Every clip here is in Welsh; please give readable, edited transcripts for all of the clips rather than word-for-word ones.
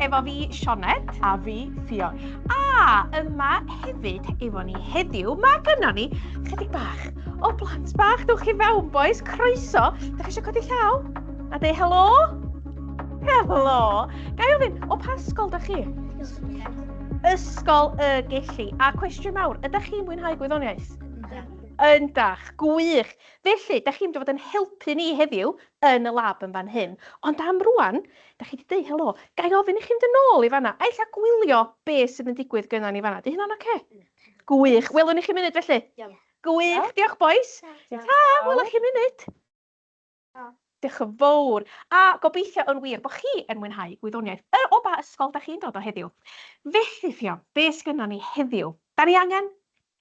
Efo fi, Sioned. A fi, Ffion. A yma hefyd efo ni heddiw, mae gynnon ni chydig bach o blant bach. Dewch chi fewn, boys. Croeso. Da chi eisiau codi llaw? A deu helo? Helo. Ga i ofyn, o pa ysgol da chi? Ysgol y Gelli. A cwestiwn mawr, ydych chi'n mwynhau gwyddoniaeth? Yndach, gwych. Felly, da chi'n mynd i fod yn helpu ni heddiw yn y lab yn fan hyn. Ond am rwan, da chi wedi dweud helo, ga i ofyn i chi fynd yn ôl i fanna, a ella gwylio be sydd yn digwydd gynna ni fanna. Di hynna'n oce? Gwych. Welwn i chi munud felly? Iawn. Gwych, diolch bois. Ta, welwn chi munud. Diolch yn fawr. A gobeithio yn wir bod chi yn mwynhau gwyddoniaeth. O ba ysgol da chi'n dod o heddiw? Felly, Ffion, be sgynnon ni heddiw? Da ni angen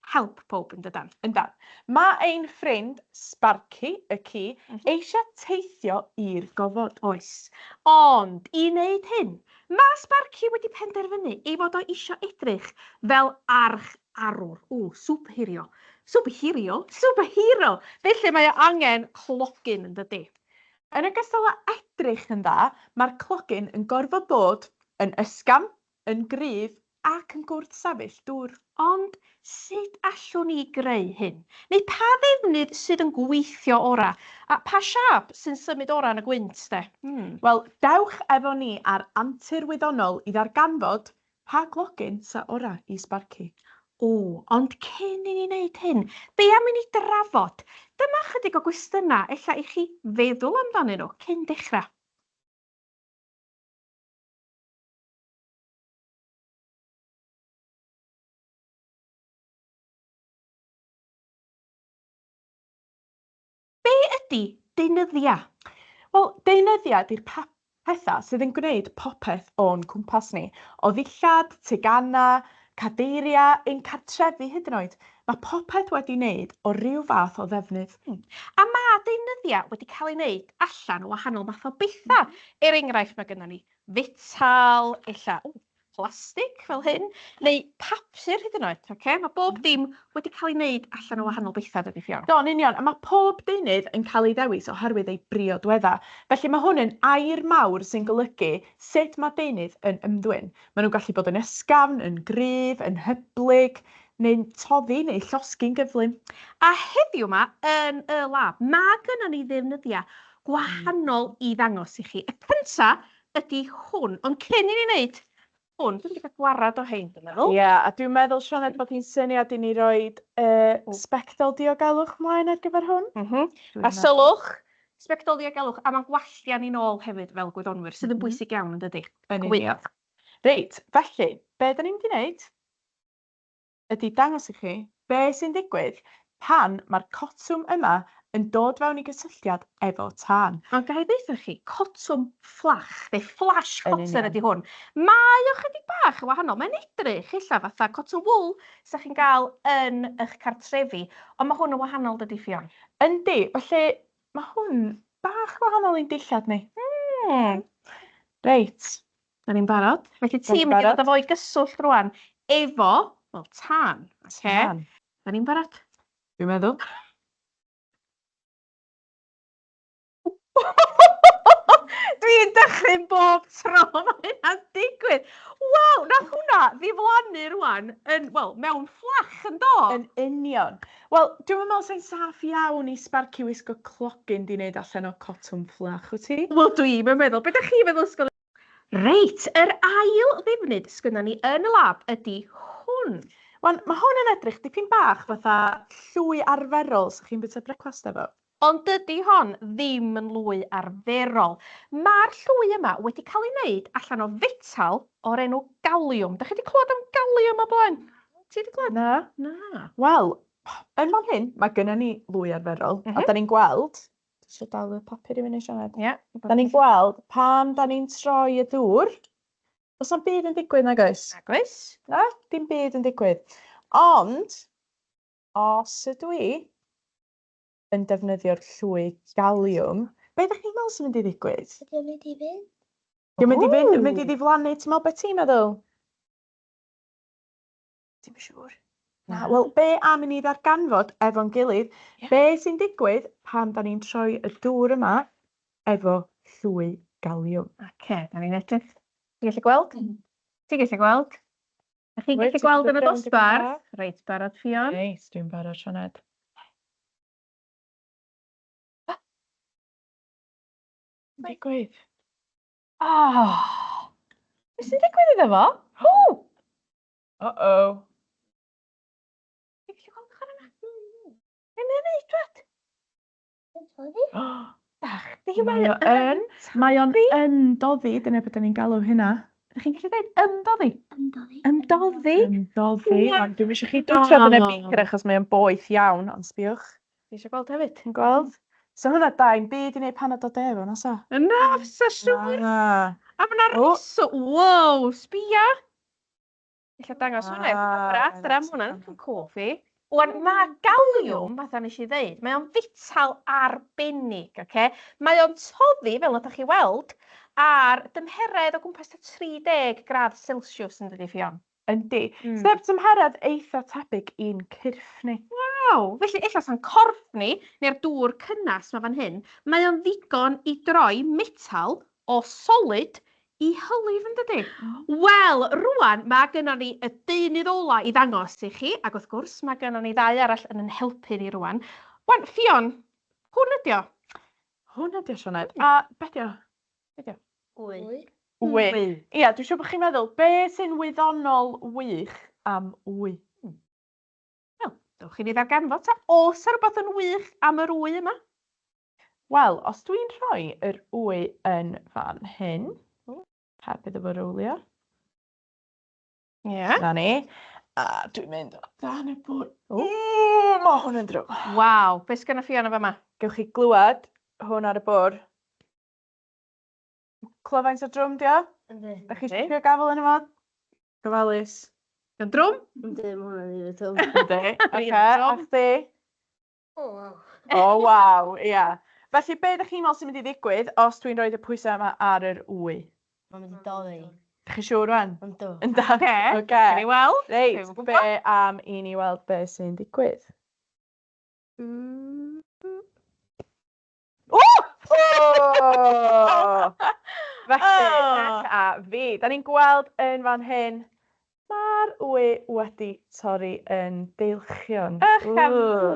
help pob yn dydan? Yndan. Mae ein ffrind Sparky, y ci, eisiau teithio i'r gofod. Oes. Ond i wneud hyn, mae Sparky wedi penderfynu ei fod o eisiau edrych fel arch arwr. Ww, superhero. Superhero? Superhero! Felly mae o angen clogyn yn dydi? Yn ogystal â edrych yn dda, mae'r clogyn yn gorfod bod yn ysgafn, yn gryf ac yn gwrthsefyll dŵr. Ond sut allwn ni greu hyn? Neu pa ddefnydd sydd yn gweithio orau? A pa siâp sy'n symud orau yn y gwynt, de? Hmm. Wel, dewch efo ni ar antur wyddonol i ddarganfod pa glogyn sy orau i Sbarci. O, ond cyn i ni wneud hyn, be am i ni drafod? Dyma chydig o gwestiynau ella i chi feddwl amdanyn nhw cyn dechrau. Be ydy deunyddiau? Wel, deunyddiau ydy'r pethau sydd yn gwneud popeth o'n cwmpas ni. O ddillad, teganau, cadeiriau, ein cartrefi hyd yn oed. Mae popeth wedi wneud o ryw fath o ddefnydd. A mae deunyddiau wedi cael ei wneud allan o wahanol math o bethau. Er enghraifft, mae gynnon ni fetal, ella, ww, plastig fel hyn, neu papur hyd yn oed, oce? Mae bob dim wedi cael ei wneud allan o wahanol bethau, dydy Ffion? Do, yn union, a mae pob deunydd yn cael ei ddewis oherwydd ei briodweddau. Felly mae hwn yn air mawr sy'n golygu sut mae deunydd yn ymddwyn. Maen nhw'n gallu bod yn ysgafn, yn gryf, yn hyblyg, neu'n toddi neu llosgi'n gyflym. A heddiw 'ma yn y lab, mae gynnon ni ddefnyddiau gwahanol i ddangos i chi. Y cynta ydy hwn, ond cyn i ni wneud hwn, dwi'n mynd i gael gwarad o hein, dwi'n meddwl. Ie, a dwi'n meddwl, Sioned, bod hi'n syniad i ni roid y sbectol diogelwch mlaen ar gyfer hwn. Mm -hmm. A sylwch, sbectol diogelwch, a mae'n gwalltiau ni'n ôl hefyd fel gwyddonwyr, sydd yn bwysig iawn, yn dydy? Yn union. Reit, felly, be da ni'n mynd i wneud ydy dangos i chi be sy'n digwydd pan mae'r cotwm yma yn dod fewn i gysylltiad efo tân. Ond ga i ddeutha chi, cotwm fflach, neu flash cotton ydy hwn. Mae o chydig bach yn wahanol. Mae'n edrych ella fatha cotton wool 'sa chi'n gael yn eich cartrefi, ond mae hwn yn wahanol dydy Ffion? Yndi, felly mae hwn bach wahanol i'n dillad ni. Mm. Reit. Da ni'n barod? Felly ti'n mynd i ddod â fo i gyswllt rwan efo, wel, tân. Oce? Tân. Da ni'n barod? Dwi'n meddwl. Dwi'n dychryn bob tro mae hynna'n digwydd. Waw, nath hwnna ddiflannu rwan yn, wel, mewn fflach yn do? Yn union. Wel, dwi'm yn meddwl sai'n saff iawn i Sparky wisgo clogyn 'di wneud allan o cotwm fflach, wyt ti? Wel, dwi'm yn meddwl. Be dach chi'n feddwl, ysgol? Reit, yr ail ddefnydd sgynnon ni yn y lab ydy hwn. Wan, mae hwn yn edrych dipyn bach fatha llwy arferol 'sa chi'n bwyta brecwast efo. Ond dydy hon ddim yn lwy arferol. Mae'r llwy yma wedi cael ei wneud allan o fetal o'r enw galiwm. Dach chi wedi clywed am galiwm o blaen? Ti wedi clywed? Na. Na. Wel, yn fan hyn, mae gynnon ni lwy arferol, mm -hmm. a da ni'n gweld, dwi eisiau dal y papur i fyny, Sioned. Ie. Yeah. Da ni'n gweld pan da ni'n troi y dŵr, oes na'm byd yn digwydd nag oes? Nag oes. Na, dim byd yn digwydd. Ond, os ydw i yn defnyddio'r llwy galiwm, be ydych chi'n meddwl sy'n mynd i ddigwydd? Ydy o'n mynd i fynd? Dwi'n mynd i fynd, yn mynd i ddiflannu, ti'n meddwl beth ti'n meddwl? Ti'n siŵr? Na, wel, be am i ni ddarganfod efo'n gilydd, yeah. be sy'n digwydd pan da ni'n troi y dŵr yma efo llwy galiwm. Oce, okay, da ni'n edrych. Ti'n gallu gweld? Ti'n gallu gweld? A chi'n gallu gweld yn y dosbarth? Reit, barod Ffion? Reit, dwi'n barod Sioned. Digwydd. Oh, beth sy'n digwydd iddo fo? Ww! Uh-oh. Ti'n gallu gweld ochr yna? Be mae'n neud, dwad? Bach, di Mae o yn, mae o'n ymdoddi, dyna beth da ni'n galw hynna. Ydych chi'n gallu dweud ymdoddi? Ymdoddi. Ymdoddi? Ymdoddi. Ond dwi'm eisiau chi dwtsiad yn y beaker achos mae o'n boeth iawn, ond sbiwch. Fi eisiau gweld hefyd. Ti'n gweld? So hwnna da i'm byd i wneud panad o de efo, na sa? Na, fysa siŵr. Na. A mae 'na reswm. Wow, sbia. Ella dangos hwnna i'r camera adra, ma' hwnna'n edrych yn cŵl fi. Wan, mae galiwm, fatha nes i ddeud, mae o'n fetal arbennig, oce? Mae o'n toddi, fel ydych chi weld, ar dymheredd o gwmpas tua 30 gradd Celsius yn dydi, Ffion? Yndi. Sef tymheredd eitha tebyg i'n cyrff ni. Waw! Felly ella sa'n corff ni, neu'r dŵr cynnes 'ma fan hyn, mae o'n ddigon i droi metal o solid i hylif yn dydy? Wel, rwan mae gynnon ni y deunydd ola i ddangos i chi, ac wrth gwrs mae gynnon ni ddau arall yn yn helpu ni rwan. Wan, Ffion, hwn ydi o. Hwn ydi o, Sioned. A be di o? Be di o? Wy. Wy. Ia, dwi'n siŵr bod chi'n meddwl, be sy'n wyddonol wych am wy? Wel, dewch i ni ddarganfod ta. Oes 'na rhywbeth yn wych am yr wy yma? Wel, os dwi'n rhoi yr wy yn fan hyn, heb iddo fo rowlio. Ie. Yeah. Na ni. A dwi'n mynd o dan y bwrdd. Ww, mae hwn yn drwm. Waw, beth sgynna Fiona fama? Gewch chi glywed hwn ar y bwrdd. Clywed faint o drwm di o? Yndi. Da chi eisiau trio gafel yn efo? Gofalus. Yn drwm? Yndi, mae hwnna'n rili drwm. Yndi. Oce, a chdi? O, waw. O, waw, ia. Felly, be ydych chi'n meddwl sy'n mynd i ddigwydd os dwi'n rhoi y pwysau yma ar yr wy? Mae'n mynd i dorri. Ydych chi'n siŵr rwan? Yndw. Yndan? Oce. Oce. Gawn ni weld. Reit, be am i ni weld be sy'n digwydd? O! O! Felly, oh. a fi. Da ni'n gweld yn fan hyn, mae'r wy wedi torri yn deilchion. Ych a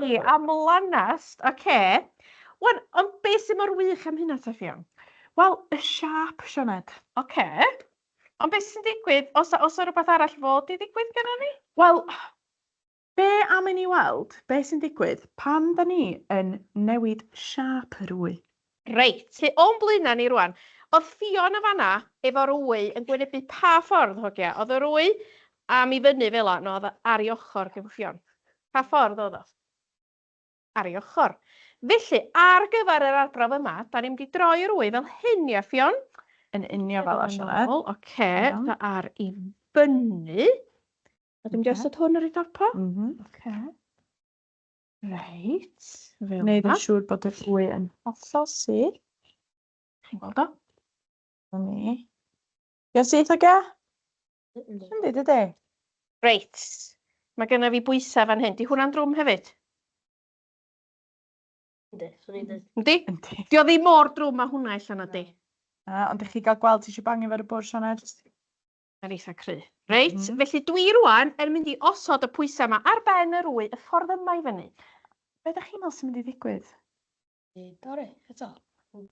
fi, am lanast, oce. Okay. Wan, ond beth sy'n mor wych am hynna, ta Ffion? Wel, y siâp, Sioned. Oce. Okay. Ond beth sy'n digwydd? Os, os o rhywbeth arall fod i ddigwydd gyda ni? Wel, Be am i ni weld be sy'n digwydd pan da ni yn newid siâp yr wy? Reit, lle o'n blaenau ni rwan, oedd Ffion yn fan'na efo'r wy yn gwynebu pa ffordd, hogia? Oedd yr wy am i fyny fel 'a, no oedd o ar ei ochr gyda Ffion. Pa ffordd oedd o? Ar ei ochr. Felly, ar gyfer yr arbrawf yma, da ni'n mynd i droi'r wy fel hyn, ia Ffion? Yn union fel 'a, Sioned. Oce, ar i fyny. A dwi'n mynd i osod hwn ar ei dop o. Oce. Reit, fel Wneud yn siŵr bod yr wy yn hollol syth. Chi'n gweld o? Na ni. Ia'n syth oce? Yndi, dydi? Reit. Mae genna fi bwysau fan hyn. Di hwnna'n drwm hefyd? Yndi, swn i'n dweud. Yndi? Yndi. Di o ddim mor drwm â hwnna ella na di? Na, ond i chi gael gweld ti eisiau bangio fe ar y bwrdd, Sioned? Mae'n eitha cry. Reit, felly dwi rwan yn mynd i osod y pwysau yma ar ben yr wy y ffordd yma i fyny. Be ydych chi'n meddwl sy'n mynd i ddigwydd? I dorri, eto.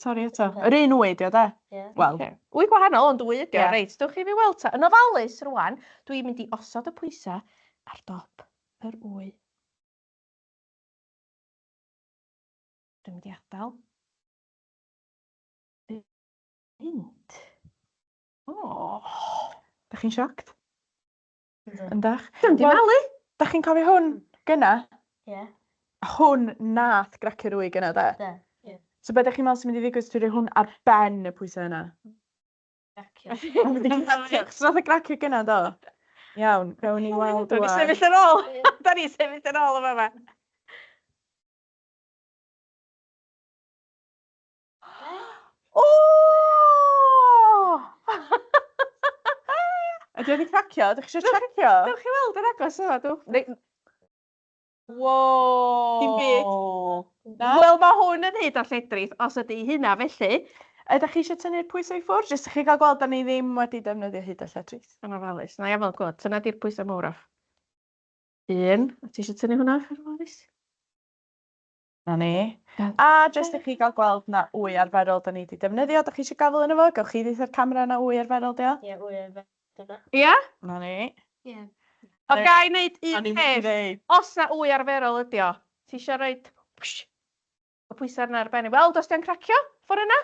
Torri eto. Yr un wy ydi o, de? Ie. Wel. Okay. Wy gwahanol, ond wy ydi o. Yeah. Reit, dewch i fi weld ta. Yn ofalus rwan, dwi'n mynd i osod y pwysau ar dop yr wy. Dwi'n mynd i adael. Fynd. O! Dach chi'n shocked? Yndw. Yndach? Dwi'n di malu. Dach chi'n cofio hwn gynna? Ie. Hwn nath gracio'r wy gynna, de? De. Ie. So be dach chi'n meddwl sy'n mynd i ddigwydd os dwi rhoi hwn ar ben y pwysau yna? Cracio. Mae'n mynd i cracio, achos nath o gracio gynna, do? Iawn, gawn ni weld Dwi'n ŵan. sefyll yn ôl. Da ni'n sefyll yn ôl yn fama. O! Ydy wedi cracio? Ydych chi eisiau checio? Dewch chi weld yn agos yma, dewch. Wow! Dim byd. Na? Wel, mae hwn yn hyd a lledrith, os ydy hynna felly. Ydych chi eisiau tynnu'r pwysau i ffwrdd? Jyst i chi gael gweld, da ni ddim wedi defnyddio hyd a lledrith. Yn ofalus. Na i afael gweld. Tyna di'r pwysau mawr off. Un. A ti eisiau tynnu hwnna off yn ofalus? Na ni. A jyst i chi gael gweld na wy arferol da ni wedi defnyddio. Da chi eisiau gafael yn efo? Gewch chi ddeitha'r camera na wy arferol dio? Ie, wy arferol dyna. Ie? Na ni. Ie. O ga i wneud un peth? Os na wy arferol ydi o, ti eisiau rhoi y pwysau yna ar ben i weld os di'n cracio ffordd yna?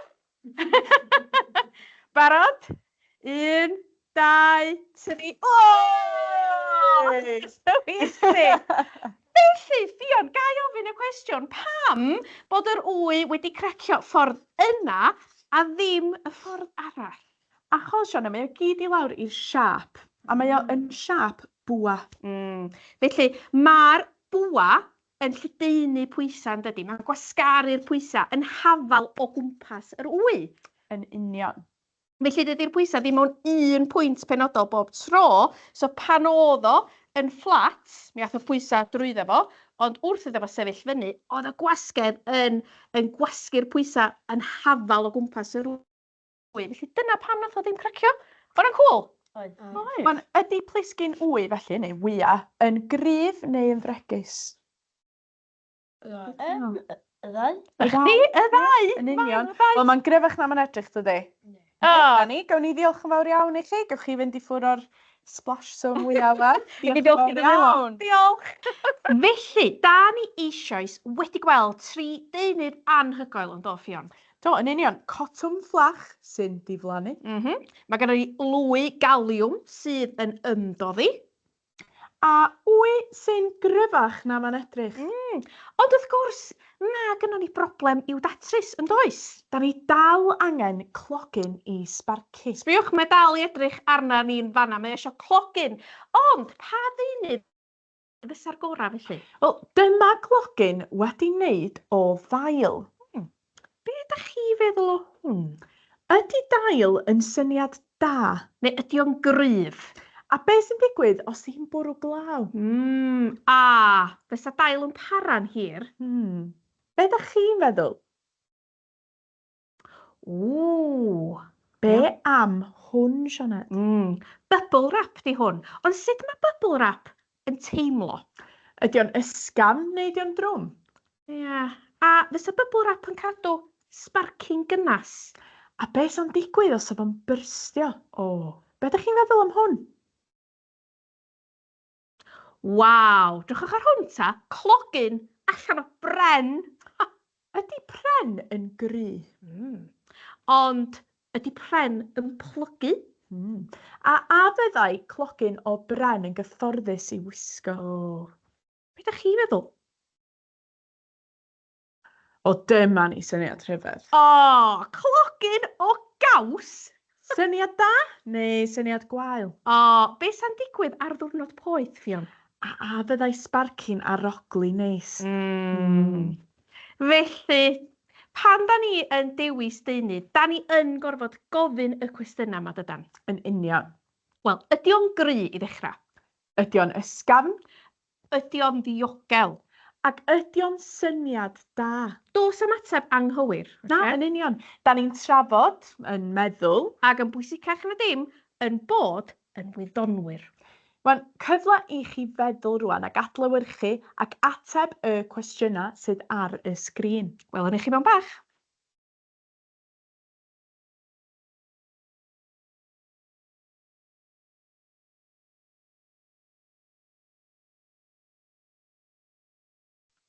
Barod? Un, dau, tri. O! So easy! Felly, Ffion, ga i ofyn y cwestiwn, pam bod yr wy wedi cracio ffordd yna a ddim y ffordd arall? Achos, Siona, mae o gyd i lawr i'r siâp, a mae o yn siâp bwa. Mm. Felly, mae'r bwa yn lledaenu pwysau, yn dydy? Mae'n gwasgaru'r pwysau yn hafal o gwmpas yr wy. Yn union. Felly dydy'r pwysau ddim mewn un pwynt penodol bob tro, so pan oedd o yn fflat, mi ath y pwysau drwyddo fo, ond wrth iddo fo sefyll fyny, oedd y gwasgedd yn, yn gwasgu'r pwysau yn hafal o gwmpas yr wy. Felly dyna pam nath o ddim cracio. Oedd hwnna'n cŵl? Oedd. Oedd. Wan, ydy plisgyn wy felly, neu wya, yn gryf neu yn fregus? Yym, y ddau. Y chdi, y ddau. Yn union. Wel, mae'n gryfach na mae'n edrych, dydy? O! Na ni, gawn ni ddiolch yn fawr iawn i chi. Gewch chi fynd i ffwrdd o'r splash zone mwyaf fa. Diolch yn fawr iawn. Diolch. Felly, da ni eisoes wedi gweld tri deunydd anhygoel yn do, Ffion? Do, yn union. Cotwm fflach sy'n diflannu. Mm -hmm. Mae gennym ni lwy galiwm sydd yn ymdoddi. A wy sy'n gryfach na mae'n edrych. Mm. Ond wrth gwrs, mae gynnon ni broblem i'w datrys, yn does? Da ni dal angen clogyn i sbarcu. Sbiwch, mae dal i edrych arna ni'n fanna, mae eisiau clogyn. Ond pa ddeunydd fysa'r gorau felly? Wel, dyma glogyn wedi wneud o ddail. Hmm. Be ydych chi feddwl o hwn? Ydy dail yn syniad da? Neu ydy o'n gryf? A be sy'n digwydd os hi'n bwrw glaw? Mm, a, fysa dail yn para'n hir. Hmm. Be ydych chi'n feddwl? Ww. Be am hwn, Sioned? Mm. Bubble wrap di hwn. Ond sut mae bubble wrap yn teimlo? Ydy o'n ysgafn neu ydy o'n drwm? Ie. Yeah. A fysa bubble wrap yn cadw sbarcyn gynnas? A be sy'n digwydd os oedd o'n byrstio? O, be ydych chi'n feddwl am hwn? Waw, drychwch ar hwn ta, clogyn allan o bren. Ydy pren yn gry? Mm. Ond ydy pren yn plygu? Mm. A a fyddai clogyn o bren yn gyfforddus i wisgo? O. Be ydych chi'n feddwl? O, dyma ni syniad rhyfedd. O, clogyn o gaws! Syniad da neu syniad gwael? O, be sa'n digwydd ar ddiwrnod poeth, Ffion? A, a fyddai sbarcyn arogli neis? Mm. Felly, pan da ni yn dewis deunydd, da ni yn gorfod gofyn y cwestiynau yma, dydan? Yn union. Wel, ydy o'n gry i ddechrau? Ydy o'n ysgafn? Ydy o'n ddiogel? Ac ydy o'n syniad da? Does am ateb anghywir. Na, yn union. Da ni'n trafod, yn meddwl. Ac yn bwysicach na dim, yn bod yn wyddonwyr. Wan, cyfle i chi feddwl rwan ac adlewyrchu ac ateb y cwestiynau sydd ar y sgrin. Welwn ni chi mewn bach.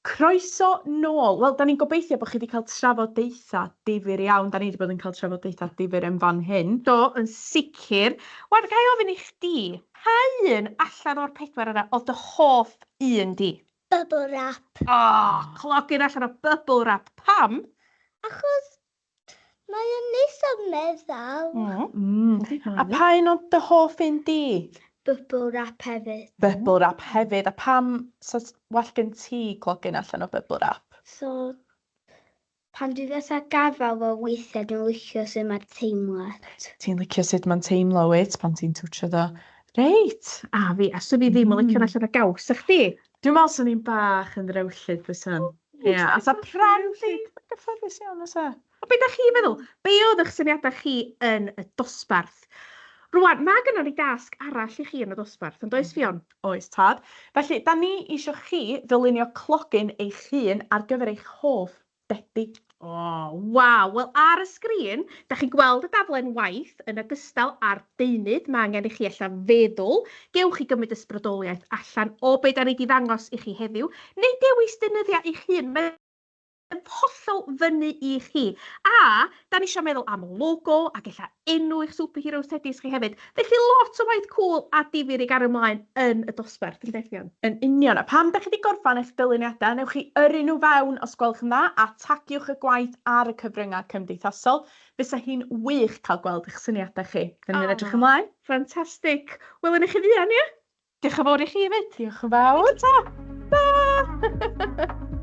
Croeso nôl. Wel, da ni'n gobeithio bod chi wedi cael trafodaethau difyr iawn. Da ni wedi bod yn cael trafodaethau difyr yn fan hyn. Do, yn sicr. Wan, ga i ofyn i chdi, pa un allan o'r pedwar yna oedd dy hoff un di? Bubble wrap. O, oh, clogyn allan o bubble wrap. Pam? Achos Mae o'n neis a meddal. Mm. Mm. A pa un oedd dy hoff un di? Bubble wrap hefyd. Bubble wrap hefyd. A pam so well gen ti clogyn allan o bubble wrap? So, pan dwi fatha gafael fo weithiau dwi'n licio sut mae'r teimlad. Ti'n licio sut mae'n teimlo, wyt, pan ti'n twtsio ddo. Reit. A fi, a swn i ddim yn licio allan o gaws, a chdi? Dwi'n meddwl swn i'n bach yn ddrewllyd bysan. Ie, a sa pren ddim yn gyfforddus iawn, fysa? Ond be dach chi'n feddwl? Be oedd eich syniadau chi yn y dosbarth? Rwan, mae gynnon ni dasg arall i chi yn y dosbarth, yn does Ffion? Oes, tad. Felly, da ni isio chi ddylunio clogyn eich hun ar gyfer eich hoff dedi. O, waw! Wel, ar y sgrin, da chi'n gweld y daflen waith yn ogystal â'r deunydd mae angen i chi ella feddwl. Gewch chi gymryd ysbrydoliaeth allan o be da ni 'di ddangos i chi heddiw, neu dewis deunyddiau eich hun. Mae yn hollol fyny i chi. A da ni eisiau meddwl am logo ac ella enw eich superheroes teddies chi hefyd. Felly lot o waith cŵl a difyr i gario ymlaen yn y dosbarth, yn Ffion? Yn union. A pan dach chi 'di gorffen eich dyluniadau, newch chi yrru nhw fewn os gwelwch yn dda a tagiwch y gwaith ar y cyfryngau cymdeithasol. Fysa hi'n wych cael gweld eich syniadau chi. Dan ni'n edrych ymlaen. Ffantastig. Welwn ni chi fuan, ia? Diolch yn fawr i chi hefyd. Diolch yn fawr. Ta! Ta!